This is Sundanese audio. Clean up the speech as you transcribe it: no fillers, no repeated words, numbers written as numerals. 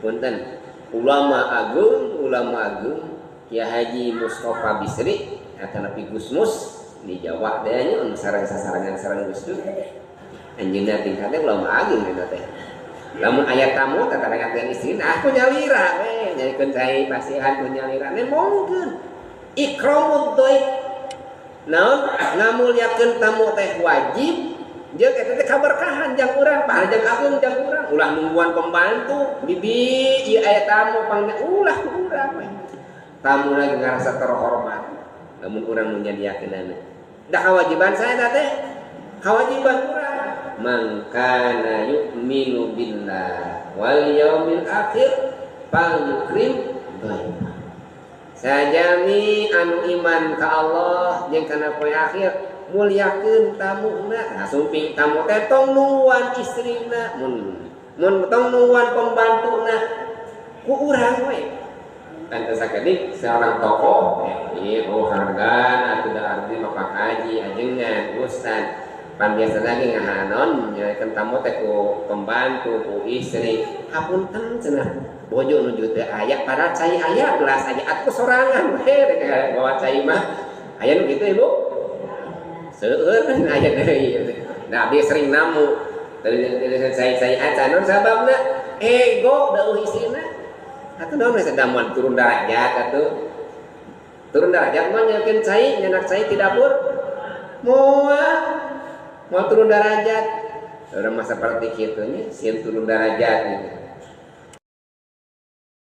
Punten, ulama agung Kiai Haji Mustafa Bisri atau Nabi Gusmus di Jawa teh nya sareng sasarengan sareng Gus Dur. Anjeunna tingkatnya ulama agung eta teh. Lamun aya tamu tatarangan istri, nah aku nyalira we, nyalikeun cai pasihan ku nyalira nembongkeun. Ikramud dhaif. Naon ngamulyakeun tamu teh wajib jeung eta teh kaberkahan jang urang, pahala jang agung jang urang. Ulah nungguan pembantu, bibi ieu aya tamu pangna ulah ku urang we. Tamu lagi ngarasa terhormat. Lamun urang nu nyadiakeunana. Da kewajiban saya teh, kewajiban urang. Man kana yu'minu billah wal yaumil akhir falyukrim dhaifah. Sajami anu iman ka Allah jeung kana poe akhir mulyakeun tamuna. Nah, sumping tamu teh tong nungguan istrina, mun tong nungguan pembantuna ku urang we. Kan teu sakedik seorang tokoh ieu oh harga atuh da ardi mah Pak Haji ajengan ustad. Pan biasa lagi ngahanon nyakeun tamu teh ku pembantu ku istri. Hapunten cenah bojo nuju teu aya padahal cai aya gelas aya atuh sorangan we rek bawa cai mah. Aya nu kitu Ibu? Seueur aya deui. Nah abdi sering namu dari cai-cai acan naon sababna ego dauh istrina. Atuh naon we damuan turun derajat atuh. Turun derajat mah nyakeun cai nyanak cai di dapur. Moal mau turun derajat. Orang masa seperti kitu nya sieun turun derajat gitu.